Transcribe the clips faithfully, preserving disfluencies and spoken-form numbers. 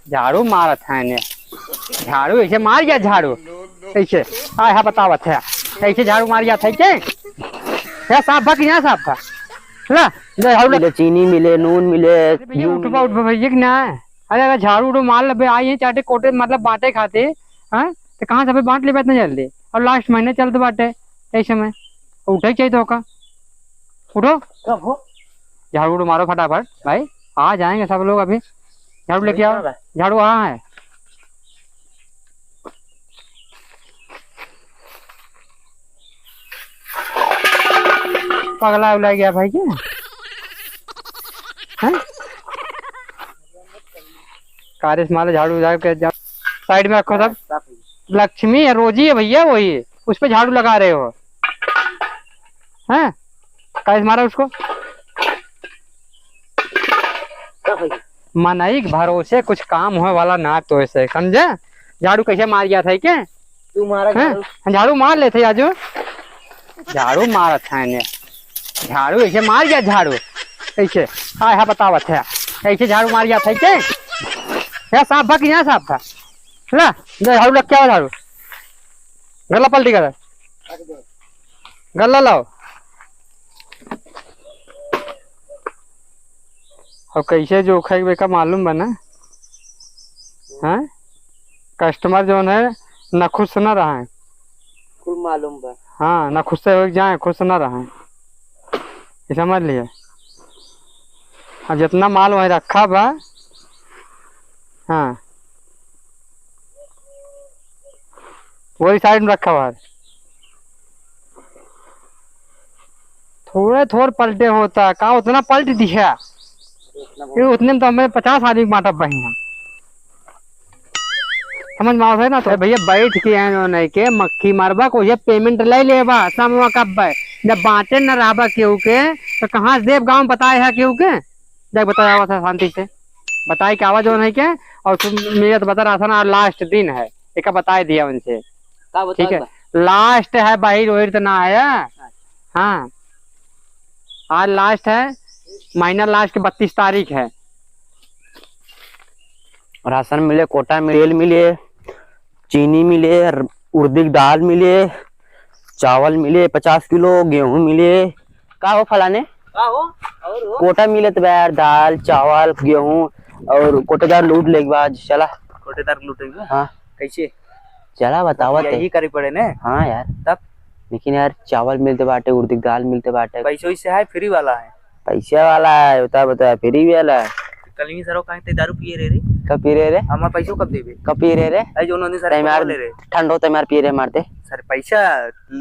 झाड़ू मारत है ने। झाड़ू ऐसे मार गया, झाड़ू ऐसे। आय हा, बतावत है, ऐसे झाड़ू मार गया था के? है साफ बा कि ना साफ बा? ला, ले झाड़ू ला। मिले, चीनी मिले, नून मिले, अरे भैया, घी उठबा, मिले। उठबा भैया कि ना? अरे, अरे, झाड़ू उड़ू मार लेबे, आई है चाटे कोटे, मतलब बांटे खाते, हाँ? तो कहाँ से अबे बांट लेबे इतना जल्दी? और लास्ट महीने चलत बाटे, ऐसे में उठे के चाहिए तो का? उठो। कब हो? झाड़ू उड़ू मारो फटाफट भाई, आ जाएंगे सब लोग अभी। झाड़ू लेके आओ। बैठना है। झाड़ू वहाँ है। पगला उला गया भाई के? हैं? कारिस माला झाड़ू उठा के जा, साइड में रखो सब। लक्ष्मी है, रोजी है भैया, वही उस पे झाड़ू लगा रहे हो, हैं? कारिस मारा उसको। मनई के भरोसे कुछ काम होए वाला ना तो ऐसे, समझे? झाड़ू कैसे मार गया था के? तू मारा हैं? झाड़ू। झाड़ू मार लेते आजू। झाड़ू मारत है ने। झाड़ू ऐसे मार गया झाड़ू। ऐसे। हाँ, हाँ, बतावत है। ऐसे झाड़ू मार गया था के? या साफ बा कि ना साफ बा? ला, दे झाड़ू लग क्या झाड़ू? गला पलटी कर। गला लाओ। अब कैसे जोखे के बेका मालूम बा ना? हाँ? कस्टमर जौन है, ना खुश ना रहे। कुल मालूम बा। हाँ, ना खुश से हो जाए, खुश ना रहे। ये समझ लिए। अब जितना माल वहीं रखा बा, हाँ, वही साइड में रखा बा। थोड़े थोड़ पलटे होता, का उतना पलट दिया? ये उतने में तो हमें पचास आदमी बांटा बही हम। समझ में आवत है ना? तो भैया बैठ के हैं जो नहीं के मक्खी मारबा, कोई पेमेंट ले लेबा, समवा कब बे? जब बांटे न रहबा केहू के, तो कहाँ से देब? गाँव में बताए है केहू के? देख, बताए आवत है शांति से, बताए के आवा जो नहीं के, और तुम मेरा तो बता रहा था ना, लास्ट दिन है, एक बताए दिया उनसे। का बताए ठीक है, बा? लास्ट है, बाहिर ओहिर तो ना है। हाँ, आज लास्ट है, महीना लास्ट के बत्तीस तारीख है। राशन मिले, कोटा मिले, तेल मिले, चीनी मिले, र-, उड़दी की दाल मिले, चावल मिले पचास किलो, गेहूं मिले। का हो फलाने? का हो? और हो? कोटा मिलत बा यार, दाल, चावल, गेहूं और कोटेदार लूट लेके बा आज। चला। कोटेदार लूट लेके बा? हाँ। कैसे? चला बतावत है। यही करे पड़े ने? हाँ यार। तब? लेकिन यार, चावल मिलते बाटे, उड़दी की दाल मिलते बाटे। पैसे वैसे है, फ्री वाला है? पैसे वाला है, बता, बता, फ्री वाला है। कल ही सरो कहाँ ते दारू पिए रहे रे? कब पी रहे रे? हमार पैसो कब देबे? कब पी रहे रे? अरे जो उन्होंने सर तैं मार, पकड़ ले रे। ठंडो तैं मार पी रहे मार दे। सर पैसा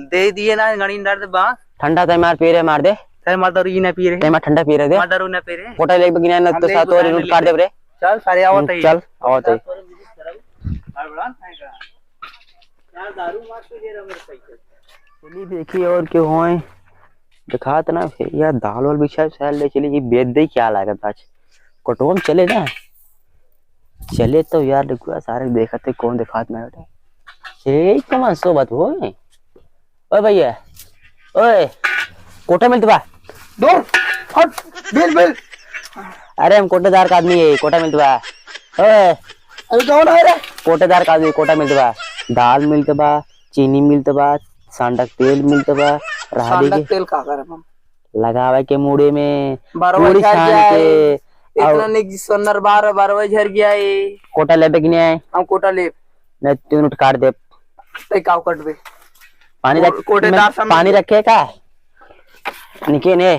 दे दिए ना, गणी डाल दे बा। ठंडा तैं मार पी रहे मार दे। तैं मार दारू ई ना पी रहे। तैं मार ठंडा पी रहे दे। मार दारू ना पी रहे। कोटा लेके बिना ना हम तो ले साथ और बिना लूट ले काट ले। देब रे। चल सारे आवत हम्म, है। चल, आवत है। हड़बड़ान है का? यार दारू मार पी ले रहा मेरे पैसे। चली देखी और क्यों होए। दिखात ना भैया, दाल वाल बिछाए, साल ले चली, ये बेच दे क्या लागत आज। कोटवा में चले ना, चले तो यार, देखुआ सारे देखत है, कौन दिखात ना बेटा। ए, कमान सोबत हो? ओए भैया, ओए, कोटा मिलत बा? दूर, हट, बिल, बिल। अरे, हम कोटेदार का आदमी है, कोटा मिलत बा। ओए, अरे, कौन है रे? कोटेदार का आदमी, कोटा मिलत बा। दाल मिलत बा, चीनी मिलत बा, सांडक तेल मिलत बा, रहड़ी सांडक के तेल का करब हम? लगावे के मुड़े में, बारवा पूरी झाड़ छान गया के, है। इतना और निक सोनर बार, बारवा झर गया है। कोटा लेबे कि नहीं? हम कोटा लेब। नहीं, तीन उठ काट दे। ते काव कटबे? पानी को-, रख-, कोटेदार मैं सामने पानी दे। रखे का? निके ने,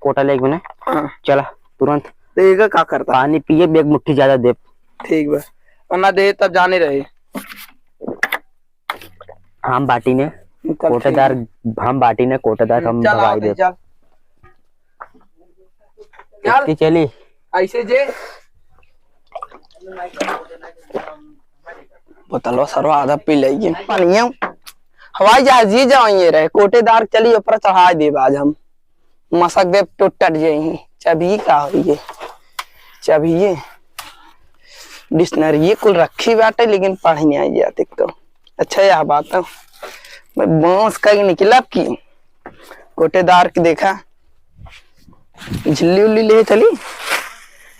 कोटा लेके बने। हाँ। चला, तुरंत। ते एका का करता? पानी पिए, एक मुट्ठी ज्यादा दे। ठीक बा। और ना दे, तब जाने रहे। हम बाटी ने चल, कोटेदार, ठीक है। हम बाटी ने कोटेदार, हम्म, हम चल, भगाई आओ, दे। चल। चल। कितनी चली? ऐसे जे। बोतलवा सरवा आधा पी लेगी। पानिया। हवाई जहाज ये जाओ ये रहे, कोटेदार चली ऊपर चढ़ा देब आज हम। मसक देब टूट टट जाई। चाबी का होई ये? चाबी ये। डिक्शनरी ये कुल रखी बाटे, लेकिन पढ़ नहीं आई जात एक तो। अच्छा, यह बात है। मैं बांस का ही निकलब की। कोटेदार के देखा। झिल्ली उल्ली ले चली।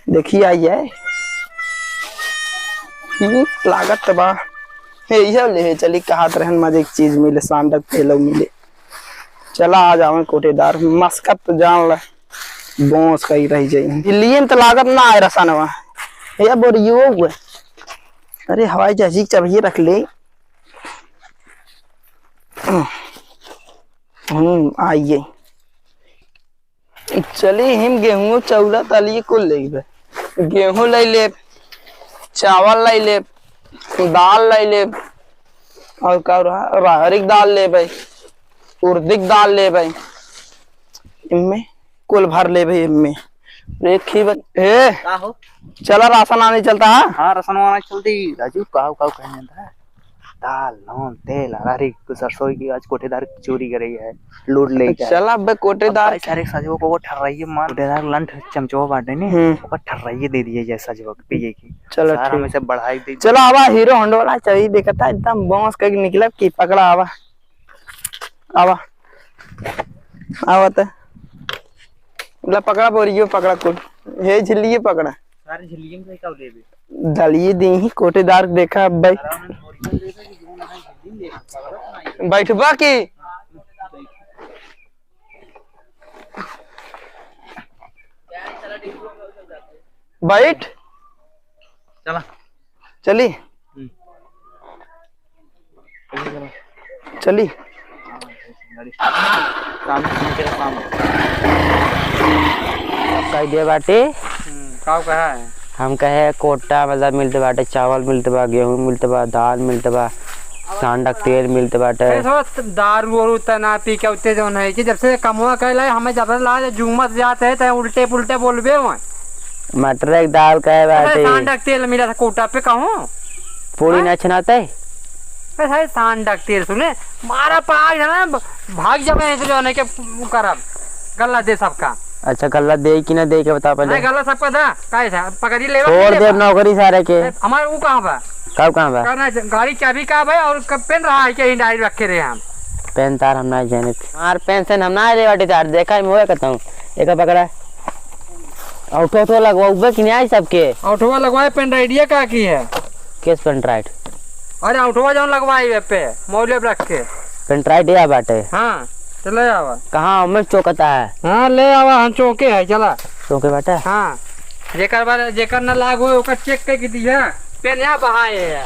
देखी आई है। हम्म, लागत त बा। हे, इहे ले हे, चली, कहत रहन मजे एक चीज मिले, सांडक तेलौ मिले। चला, आ जावे कोटेदार, मस्कत तो जान ला, बोस कई रही जाई। दिल्ली में तो लागत ना आए रसनवा। हे, बोरियो हुए। अरे, हवाई जहाज की चाबिये रख ले। हम्म, आइए। चली, हम गेहूं, चौला, दालिये कुल लेबे। गेहूं लै लेब, चावल लै लेब, दाल लै लेब, और का रहा? रहरिक दाल लेबे, उर्दिक दाल लेबे, इनमें कुल भर लेबे इनमें। एक ही बच-, ए, का हो? चला, राशन आने चलता है। हाँ, राशन आने चलती। राजू, काऊ, काऊ कहने था? दाल, नून, तेल, अरहरी, सरसों की आज कोटेदार चोरी करे है, लूट ले जाए। चला अबे कोटेदार। अब भाई सारे सजवो को वो ठर्राइये मार, कोटेदार लंठ चमचवा बाटे ने, हम्म। ओकर ठर्राइये दे दिए जाए सजवो के पिए की। चलो सारा ठीक। में से बढ़ाई दे। चलो आवा, हीरो होंडा वाला चाबी देखता, एकदम बॉस के निकलब की पकड़ा आवा। आवा। आवा त। ला पकड़ा बोरियो पकड़ा कुल। हे झिल्लिये पकड़ा। सारे झिल्लिये में से का लेबे? दलिये दी ही कोटेदार देखा अब भाई। सारा में बोरियो लेबे कि जो ना है झिल्ली लेबे, पकड़ा तो नहीं। बैठबा की? बैठ। चला। चली। हम्म। चली। सामने, सामने तेरा सामने। कह दिया बाटे। हम्म, का कहा है? हम कहे कोटा मतलब मिलत बाटे, चावल मिलत बा, गेहूं मिलत बा, दाल मिलत बा, सांडक तेल मिलत बाटे। अरे, सब दारू वारू त ना पी के उते जौन है कि जब से कमवा कैला है, हमें जब से ला जुम्मत जाते हैं, तो उल्टे पुल्टे बोलबे हुआ। मटर एक दाल कहे अरे, बाटे। सांडक तेल मिला था कोटा पे, कहूँ? पूरी हाँ? ना छनाते? अरे, सारे सांडक तेल सुने, मारा पाग है ना, भाग जावे ऐसे जो है कि उ करब, गल्ला दे सबका। अच्छा, गल्ला दे कि ना दे के बता पहले। नहीं, गल्ला सबका दा, काहे था? पकड़ी लेवा छोड़ कि दे लेवा? नौकरी सारे के। अरे, हमारे वो कहाँ बा? कब कहाँ बा? कहना है, गाड़ी चाबी कहाँ बा और कब पेन रहा है कि यहीं डायरी रखे रहे हम? पेन तार हम ना जाने। हमार पेन से हम ना रे बाटी तार, देखा ही मुँह कहता हूँ। एक पकड़ा। औठो तो लगवाउबे कि नहीं सबके? औठवा लगवाए, पेन आइडिया का की है? किस पेन राइट? अरे औठवा जौन लगवाई है पे, मौले पे रख के। पेन राइट या बाटे। हाँ, तो ले आवा। कहाँ हमें चौकता है? हाँ, ले आवा, हम चौके है, चला। चौके बाटे? हाँ, जेकर बार, जेकर ना लाग होए, ओकर चेक करके दिया। पेन यहाँ बहाए है,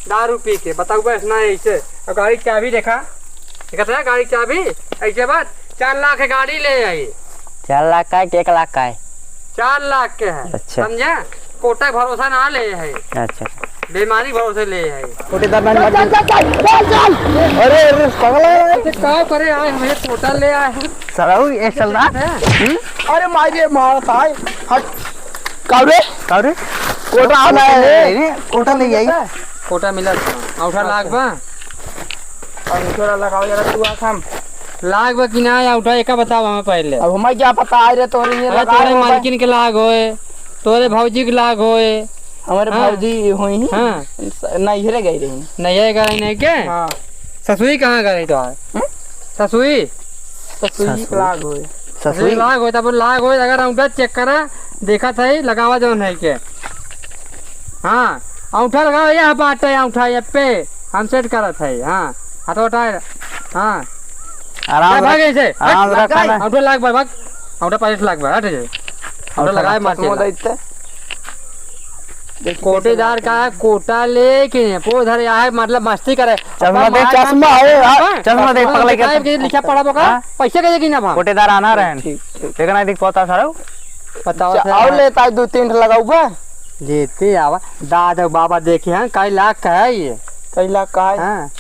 दारू पी के, बताऊ बस ना ऐसे। और गाड़ी चाबी देखा, देखा था गाड़ी चाबी, ऐसे बात, चार लाख के गाड़ी ले आई। चार लाख का है कि एक लाख का है? चार लाख के है। अच्छा। समझा? कोटा के भरोसा ना ले है। अच्छा। बेईमानी भरोसे ले है। कोटेदार ना चल, चल, चल, चल, चल, चल। अरे, अरे, पगला है। अरे, का करे आए, हमें कोटा ले आए हैं। साला, वो ये चल रहा है। हम्म? अरे, मार रे, मार, भाई। हट। का रे? का रे? कोटा आना है। अरे, कोटा ले आई। कोटा मिला था। औठा लाग बा? अंगूठा लगाओ जरा तू आखम। लाग बा कि ना औठा, एका बताओ हमें पहले। अब हमें क्या पता, आए रे तोरे ये अरे लगा तोरे रे मालकिन के लाग होए, तोरे भौजी के लाग होए। हमारे हाँ। भौजी होई ही। हाँ। नैहरे गई रही। नैहरे गई नहीं के? हाँ। ससुई कहाँ गई तो? हम्म? ससुई? ससुई ससुई। लाग होए। ससुई ससुई? लाग होए, तब लाग होए, अगर औठा चेक करा, देखा था ही, लगावा जौन है के। हाँ, औठा लगावा, यह बात है, औठा ये पे, हम सेट करत है, हाँ, हाथ उठाए, हाँ। आराम क्या भाग रख, ऐसे? आराम हट, रख ना। औठा लाग बा, भाग, औठा पचास लाख बा, हट जाए। औठा औठा लगाए, मार चश्मा चला। दे इत्ते। कोटेदार का कोटा ले के पो उधर आए, मतलब मस्ती करे। चश्मा दे, चश्मा है, हाँ, चश्मा दे, पगला के। के लिखा पढ़ा बका, हाँ? पैसे के की ना भाग। कोटेदार आना रहे। ठीक, ठीक। देखना दिख पता सारा। बताओ अच्छा, सर। और लेता है दो तीन ठो लगाऊ बा? लेते आवा। दादा बाबा देखे हैं, कई लाख का है ये। कई लाख का है? हाँ,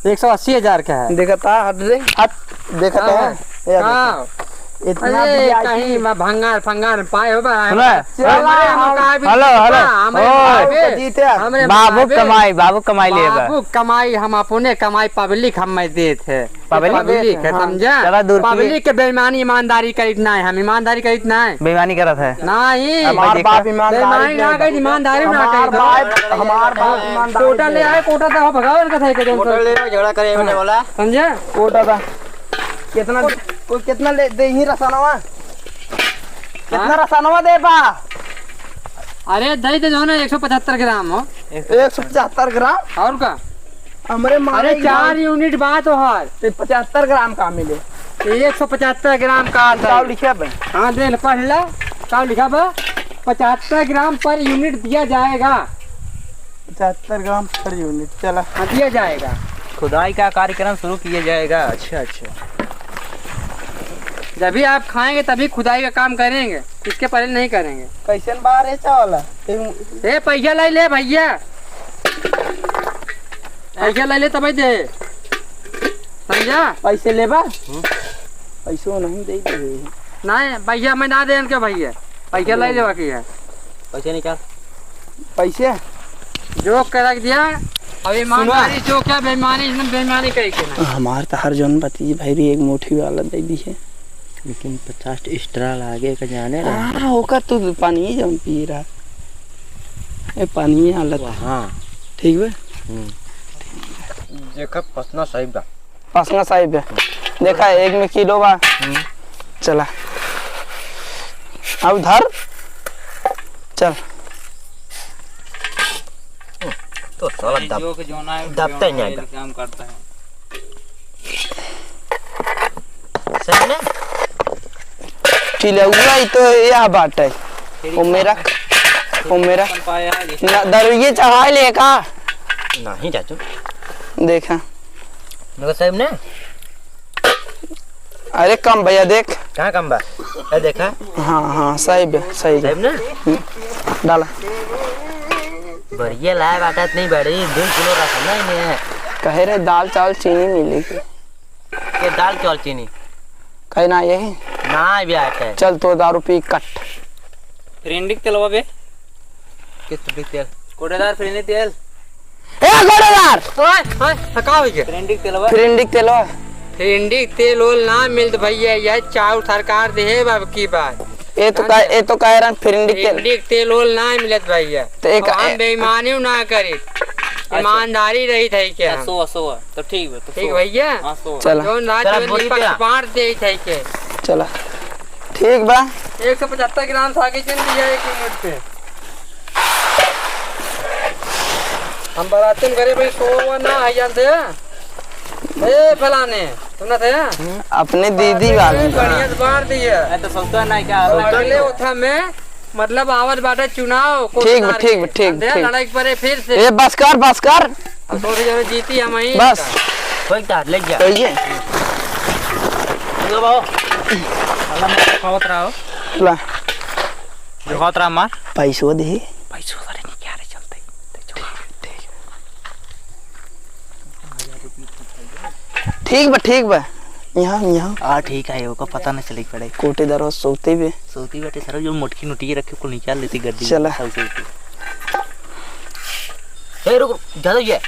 एक सौ अस्सी हजार का है। देखता, हट रे, हट, देखता हाँ, है। ये हाँ। देखो। इतना अरे, भी आई कहीं थी। मैं भंगार फंगार में पाए हो बा, सुना? हमरे चला, मकाबी हेलो, हेलो। बा, हमरे ओए। मकाबी, जीते हैं। हमरे बाबू मकाबी। कमाई, बाबू कमाई लेगा। बाबू कमाई, हम अपने कमाई पब्लिक हम में देत है। पब्लिक? पब्लिक है, हाँ। समझा? चला दूर की। पब्लिक के बेईमानी, ईमानदारी करीत ना है, हम ईमानदारी करीत ना है। बेईमानी करत है। नहीं। हमार बाप ईमानदारी बेईमानी ना करीत, ईमानदारी ना हमार करीत। बाप, हमार बाप ईमानदारी कोटा ले आए, कोटा तो भगावल का था के जौन कोटा ले आए, झगड़ा करे वाले वाला। समझा? कोटा था। कितना, कोई कितना ले दे ही रसनवा? कितना हाँ? रसनवा दे बा? अरे दे दे, जौन एक सौ पचहत्तर ग्राम हो। एक सौ पचहत्तर ग्राम? और का? हमरे मारे अरे, चार यूनिट बात हो हर। तो पचहत्तर ग्राम का मिले? एक सौ पचहत्तर ग्राम का आता है। काव लिखा बा? हाँ, दे ले, पढ़ ला। काव लिखा बा? पचहत्तर ग्राम पर यूनिट दिया जाएगा। पचहत्तर ग्राम पर यूनिट, चला। हाँ, दिया जाएगा। खुदाई का कार्यक्रम शुरू किया जाएगा। अच्छा, अच्छा। जब भी आप खाएंगे, तभी खुदाई का काम करेंगे, इसके पहले नहीं करेंगे। कैसन बा रे चावल? ए, पैसा ले ले भैया, पैसा ले ले तब दे, समझा? पैसे लेबा? हम्म। पैसो नहीं दे दे। नहीं भैया, मैं ना दे इनके भैया, पैसा ले लेवा की है। पैसे निकाल। पैसे? जोक के रख दिया। अब ईमानदारी सुना। जोक है, बेईमानी, इसने बेईमानी कही के ना। हमार तो हर जौन बती भाई भी एक मुट्ठी वाला दे दी है। लेकिन पचास extra लागे का जाने रहा। हाँ, ओकर तू पानी ही जौन पी रहा। ए, पानी ही हालत है। हाँ। ठीक बे? हम्म। देखा, पसना सही बा। पसना साहिब है। देखा, एक में किलो बा। हम्म। चला। अब धर। चल। तो साला दब-, जो के जोना है, दबता ही नहीं, काम करता है। सही में? चिलौआ ही तो यह बात है। वो मेरा, वो मेरा। ना, दरुइये चढ़ाए ले का? नहीं चाचू। देखा। मगर साहब ने? अरे कम भैया, देख। कहाँ कम बा? ए, देखा। हाँ, हाँ, सही बे, सही बे। साहब ने? हम्म, डाला। बढ़िया लाए बाटा, इतनी बड़ी, दो किलो रखा ना इन्हें। कहे रहे दाल, चावल, चीनी मिली। के दाल, चावल, चीनी? कहे ना यही? ना भी आटे। चल, तो दारू पी, कट। फिर इंडिक तेलवा बे? किस भी तेल? कोटेदार, फिर इंडिक तेल। ए, कोटेदार! ओए, ओए, का हो गया? फिर इंडिक तेलवा। फिर इंडिक तेलवा। फिर इंडिक तेल ओल ना मिलत भैया, यह चाउर सरकार देहे अब की बार। ए तो कह, ए तो कह रहन फिर इंडिक तेल। इंडिक तेल ओल ना मिलत भैया। तो एक अब हम ए- बेईमानी ना करी। अच्छा। ईमानदारी रही थे क्या? असो, असो, तो ठीक बा, तो ठीक सो। भैया। हाँ, सो। चला। जौन रात चला, में बोरी निपक पे आ। बांट दे थे के। चला। ठीक बा। एक सौ पचहत्तर ग्राम सागे चंद दिया एक यूनिट पे। हम बरातन करे भाई, सोवा ना आई जानते हैं। ए फलाने, तुम ना थे? अपने दीदी वाले। बढ़िया से बांट दिया। ए, तो सौदा नहीं क्या? अगले ओथा में, मतलब, आवत बाटे चुनाव, ठीक बा, कोटेदार ठीक बा, के। ठीक, अंधेरा ठीक। लड़ाई पड़े फिर से। ए, बस कर, बस कर। अब सोचे जरूर जीती हम ही। बस। कोई तार ले जा। कोई है? लो बाबू। अल्लाह में खावत रहो। ला। जो खावत रहा मार। पैसो दे। पैसो सारे नहीं क्या रे चलते। ठीक बा, ठीक बा। यहाँ, यहाँ। आ, ठीक है, ओका पता नहीं चले पड़े। कोटेदार सोते बे। सोती बैठे सारा जो मोटकी नोटिया रखे, कुल निकाल लेती गद्दी। चला। सब सोती। ए, रुक, रुक, ज्यादा ये।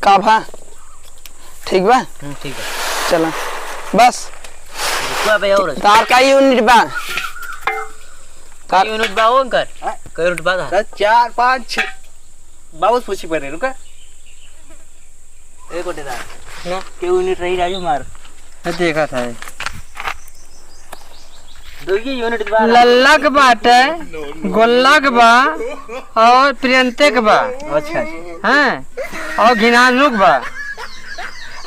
का भा? ठीक बा? हम्म, ठीक बा। चला। बस। रुकवा बे और। तार का यूनिट बा? तार कई यूनिट बा ओनकर? हाँ? कई यूनिट बा तार? सर, चार, पाँच, छः। बहुत पूछी पड़े, रुका। एक कोटेदार। ना। के यूनिट रही राजू मार। मैं देखा था ये। दो ये यूनिट बा। लल्लक बाटे, गोल्लक बा और प्रियंतक बा। अच्छा, अच्छा। हैं? और घिनानुक बा।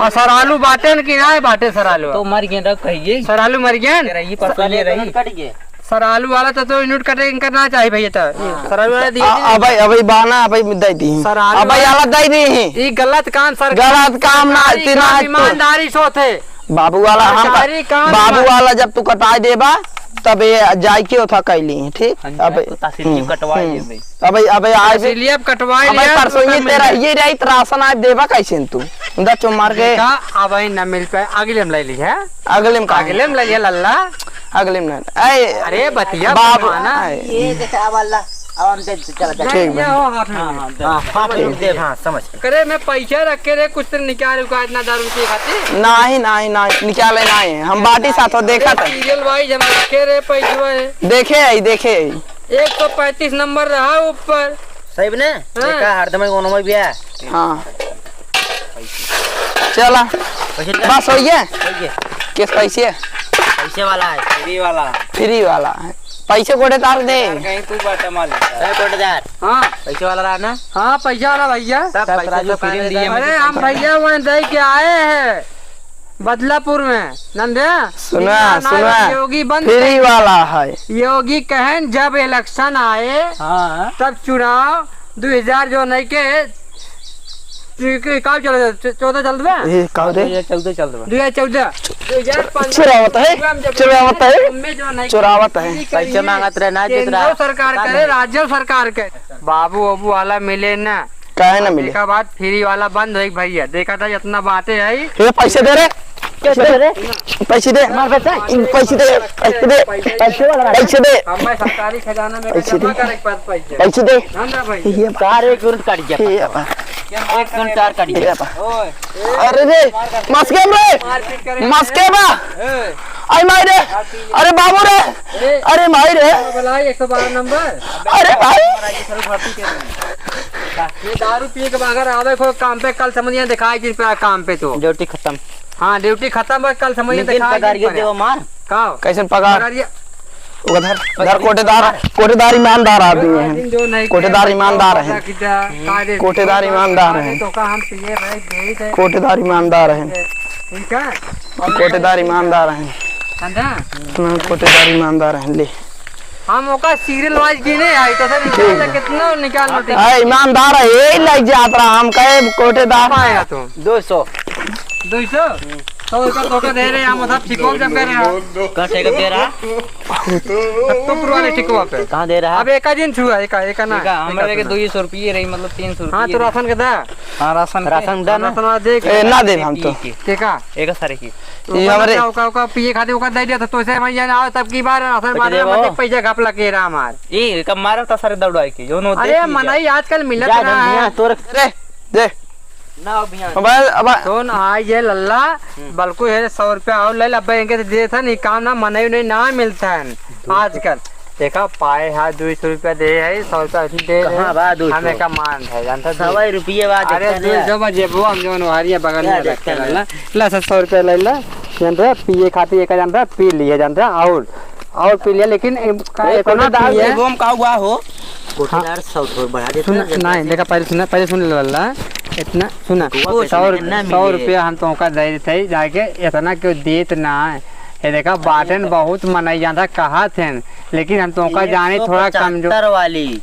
और सरालू बाटे न कि ना बाटे सरालू? तो मर गए रख कहिए। सरालू मर गए न? तेरा ये पता नहीं रही। कट गए। सरालू वाला तो, तो यूनिट कटे इनका ना चाहिए भैया तो। हाँ। सरालू वाला दिए आ, थे। अबे, अबे बाना, अबे दे दी। सरालू अबे वाला आला दे दी। ये गलत काम सरकार गलत काम ना, सरकारी इतना काम है तो। ईमानदारी से होते। बाबू वाला हम सरकारी काम बाबू ईमान वाला जब तू कटाई देबा, तब ये जाए के उठा कैली, ठीक? हम अब जाए तो तहसील की हम्म, कटवाई हम्म। देबे। अबे, अबे आज तहसीलिया अब कटवाई अबे लिया, परसों तो ये कम तेरा मिल ये रही, तो राशन आज देबा कैसे तू? उनका चुम मार के। देखा, अब ही ना मिल पाए, अगले में ले ली है। अगले में का? अगले में ले लिया लल्ला। अगले में ना। ऐ, अरे बतिया बाप, बनवाना। ऐ। ये देखा, अब अल्लाह, अब हम दे, चला, चला। ठीक ये बा। हो हाथ में। हाँ, हाँ, दे। हाँ, हाँ, ठीक। दे, हाँ, समझ। करे मैं पैसा रख के रे, कुछ तो निकाल उका इतना दारू के खातिर। नहीं, नहीं, नहीं, निकाले नहीं। हम बाटी साथ हो देखा अरे, था। सीरियल वाइज हम रखे रे पैसवा है। देखे आई, देखे आई। एक सौ पैंतीस नंबर रहा ऊपर। सही बने? हाँ। देखा, हरदम कोनो में भी है। हाँ। चला। पैसे बस हो गया? हो गया। किस पैसे? पैसे वाला है। फ्री वाला है। फ्री वाला है। पैसे कोटेदार दे। यार, कहीं तू बाटा मालिक है। ए, कोटेदार। हाँ। पैसे वाला रहा ना? हाँ, पैसा वाला भैया। सब सब पैसा राजू तो फ्री में दिए, अरे, हम भैया वहीं दे के आए हैं बदलापुर में। नंदे, सुना, बिना ना सुना। योगी बंद फ्री वाला है। योगी कहन जब इलेक्शन आए, हाँ। तब चुनाव दो हजार जो नहीं के, का चल, चौदह चल रहा? ए, का रे? दो हजार चौदह चल रहा। दो हजार चौदह। दो हजार पंद्रह। चुरावत है, हम जब चुरावत है, में जो नहीं चुरावत है। पैसे मांगत रहे, ना देत रहा। केंद्र सरकार करे, राज्य सरकार करे। बाबू, बाबू वाला मिले ना। काहे ना मिले? एक बाद फ्री वाला बंद होई भैया। देखा था इतना बातें है। ए, पैसे दे रे। पैसे दे रे। पैसे दे। मार पैसा। पैसे दे, पैसे दे। पैसे वाला। पैसे दे। हमें सरकारी खजाना में पैसे जमा दे। करे के बाद पैसे। पैसे दे। धंधा भाई। ये बा। कार एक उरंत काट गया। ये बा। एक उरंत चार काट गया। ये बा। ओए। अरे रे, मस्के रे। मारपीट करे। मस्के बा। ए। आई माई रे। अरे बाबू रे। ए। अरे माई रे। बुलाई एक सौ बारह नंबर। अरे भाई। ये दारू पिए के बगैर आवे को काम पे, कल समझिया दिखाई दिन पे काम पे तो। ड्यूटी खत्म। हाँ, ड्यूटी खत्म है, कल समझिया लेकिन दिखाई पगार दिन ये पे। देवा मार। का? कैसन पगार? पगार ये ओका धर, धर कोटेदार, कोटेदार ईमानदार आदमी हैं। कोटेदार ईमानदार हैं। कोटेदार ईमानदार हैं। कोटेदार ईमानदार हैं। ठीक है? कोटेदार ईमानदार हैं। समझा? हाँ, कोटेदार ईमानदार हैं, ले। हम ओका serial wise गिने आई, तो सर निकाल ले, कितना निकाल लो, ठीक है। ईमानदार है, यही लग जात रहा, हम कहे कोटेदार। आया तो। दो सौ। दो सौ? सौ रुपया तो का दे रहे, हम सब ठिको जब कर रहे हैं। कहाँ ठेका दे रहा? सत्तरपुर वाले ठिकवा पे। कहाँ दे रहा? अब एक दिन छुआ, एक, एक ना। ठीक है, हमारे के दो सौ रुपये रही, मतलब तीन सौ हाँ, तो रुपये। राशन के दा। हाँ, राशन के। राशन दा ना। राशन वाला दे के। ए, ना दे हम तो। के का? एक सारे की। ये ओका हमारे ना, ओका, ओका पिए खातिर ओका दे दिया था, तो से भैया ना आओ, तब की बार राशन बांटे में पैसा घपला के रहा हमार। ए, कब मारा था सारे दौड़ाई के, जो नो अरे, मनई आजकल मिलत ना है। तोर रे, दे। ना अभियान। मोबाइल अब सुन, आ ये लल्ला, हम्म। बल्कु है सौ रुपया और ले ले, अब इनके से दे था, नहीं काम ना, मनई नहीं ना मिलता है आजकल। देखा, पाए है, दो सौ रुपया दे है, सौ रुपया अथी दे है। कहाँ बा दो सौ? हमें का मान है, जानता तू? सवाई रुपये बा, अरे, देखता दो नहीं। सौ बा, जेबो हम जौन वहारिया बगल क्या में देखता रखे नहीं? ला, ला, सौ रुपया ले ला, जानता, पिए खातिर एक जानता, पी लिए जानता, और, और पी लिया, लेकिन ए, का ए, इतना कोटेदार पिए? जेबो में का हुआ हो? कोटेदार हाँ। सौ थोड़ बढ़ा देता सुन, है, नहीं, देखा, पहले सुना, पहले सुन ले ला, इतना, सुना, वो सौ, सुनने में सौ ये रुपया हम तुमका दे देते ही, जाके इतना क्यों देत ना है? ये देखा, बाटेन बहुत मनई ज्यादा कहा थे, लेकिन हम तुमका जाने थोड़ा कमजोर। एक सौ पचहत्तर वाली।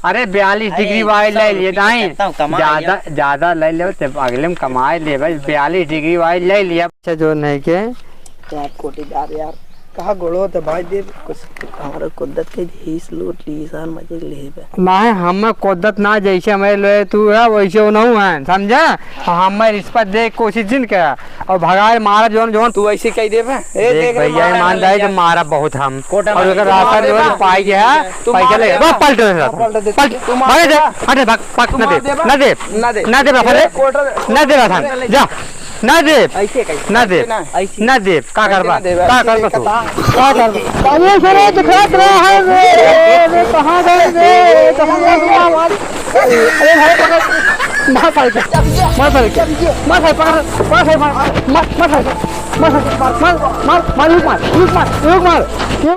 अरे, बयालीस अरे, डिग्री वाली सौ ले लिए, रुपये नहीं। करता हूँ, कमा ज्यादा, लिया। ज्यादा ले ले, ते अगले में कमाए ले भाई, बयालीस डिग्री वाली ले लिया। अच्छा, जो नहीं के। यार, कोटेदार यार, कहाँ गोड़ो तो भाई दे, कुछ हमारा कुद्दत के घीस लूट ली, ईसान मजे के लिए बे। नहीं, हम कुद्दत ना, जैसे हमारे लोए तू है, वैसे वो नहीं है, समझा? हमें रिश्वत दे के कोशिश जिन करा। और भगाए मारा जौन, जौन। तू ऐसे कह देबे? ए, देख देख रे, भैया, मारा ईमानदारी से मारा बहुत हम। कोटा और में अगर राशन जो है, पाई गया, तू पैसा मार ले, दे। बस पलट दे, हाँ, पलट दे। पलट, तू मार भाग दे। जा, हट, भाग, भाग, तू ना मार दे, दे बा। ना दे, ना दे। ना दे बा, ए, फले। कोटा ना दे बा, फले। जा, ना दे। ऐसे कैसे? ना दे। ऐसे ना। ना दे, का करबा? ऐसे ना दे बा। का करबा तू? का करबा? अरे, सरे, दिखात रहा है रे। अरे, कहाँ गए रे? कहाँ गए रे? अरे भाई, पकड़। मार साले के। मार साले के। मार साले, पकड़। मार साले, मार। मार, मार साले के। मार साले के। मार, मार, मार, मार, रुक मार, रुक मार, रुक मार।